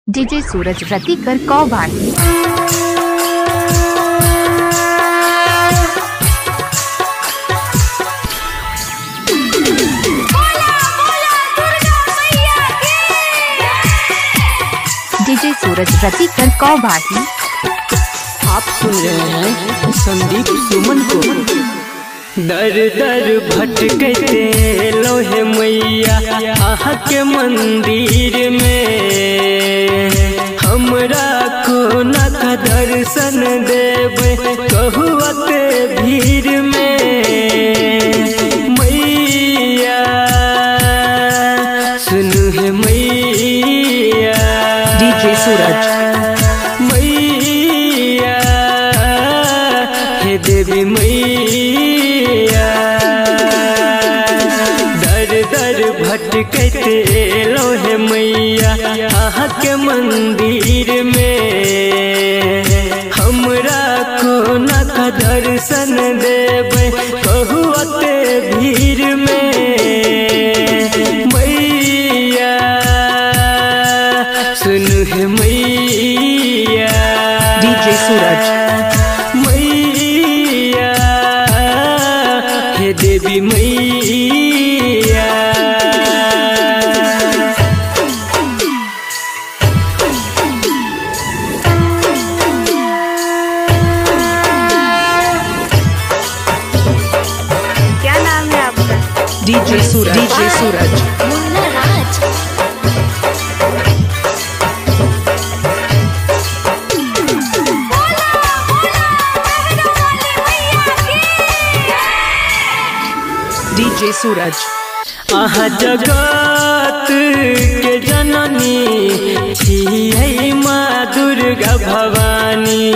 DJ Suraj Ratikar कौवाही। DJ Suraj Ratikar कौवाही। आप सुन रहे हैं संदीप सुमन को। दर दर भटकते लोहे मैया आहा के मंदिर में, हमरा को ना का दर्शन देवे कहुअते भीड़ में। मैया सुनु हे मैया, डीजे सूरज मैया, हे देवी मैया। दर दर भटकते लोहे मैया आहा के मंदिर में, हमरा को ना का दर्शन देवे कहुअते भीड़ में। मैया सुनु हे मैया, डीजे सूरज मैया, हे देवी मैया। क्या नाम है आपका? डीजे सूरज, डीजे सूरज मुन्ना राज। डीजे सूरज। आहा जगत के जननी छियै माँ दुर्गा भवानी,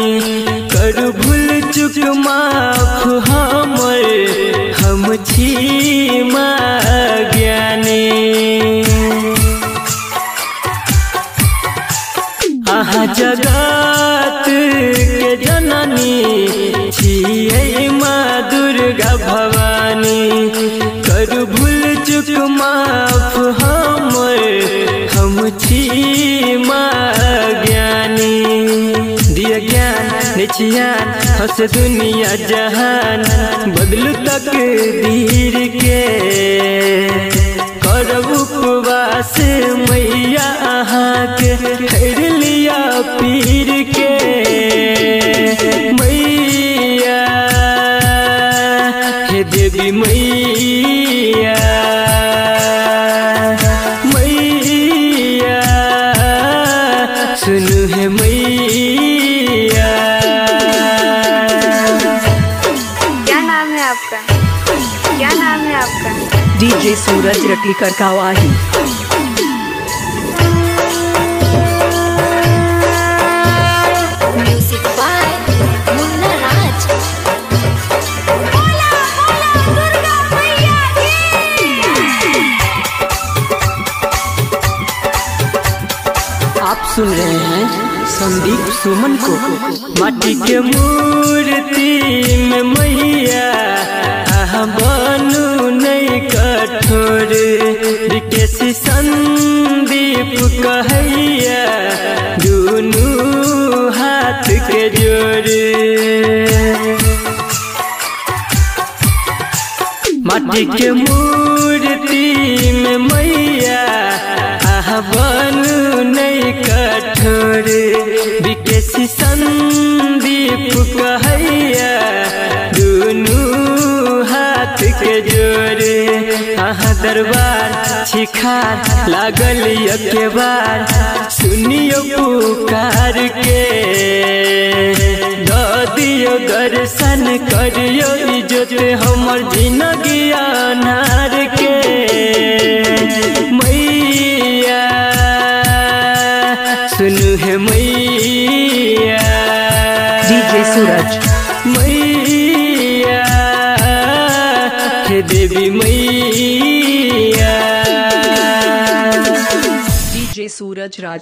करू भूल चुक माफ हमर, हम छी माँ ज्ञानी। आहा जगत के जननी छियै माँ दुर्गा भवानी, करू भूल चुक माफ हमर, हम छी माँ ज्ञानी। दिया ज्ञान निचियान हंस दुनिया जहान, बदलू तकदीर के करब उपवास मैया अहाँ के, फेर लिया पीर के। मैया हे देवी मैया, मैया सुनु हे मैया। क्या नाम है आपका? क्या नाम है आपका? DJ Suraj Ratikar Kauwahi. Music by Munna Raj. बोला बोला दुर्गा मैया की। आप सुन रहे हैं संदीप सुमन को। माटी के मूर्ति में मैया आहा बनू नहीं कठोर, विकेश संदीप कहैया दुनू हाथ के जोड़। माटी के मूर्ति में मैया आहा बनू नहीं कठोर, विकेश संदीप कहैया दुनू हाथ के जोड़े। आहा दरबार छिखार लागल के बार, सुनियो पुकार के दियो दर्शन करियो इज्जत हमर जिंदगी अनार के। मैया सुनु हे मैया, डीजे सूरज मैया, हे देवी मैया। डीजे सूरज राज।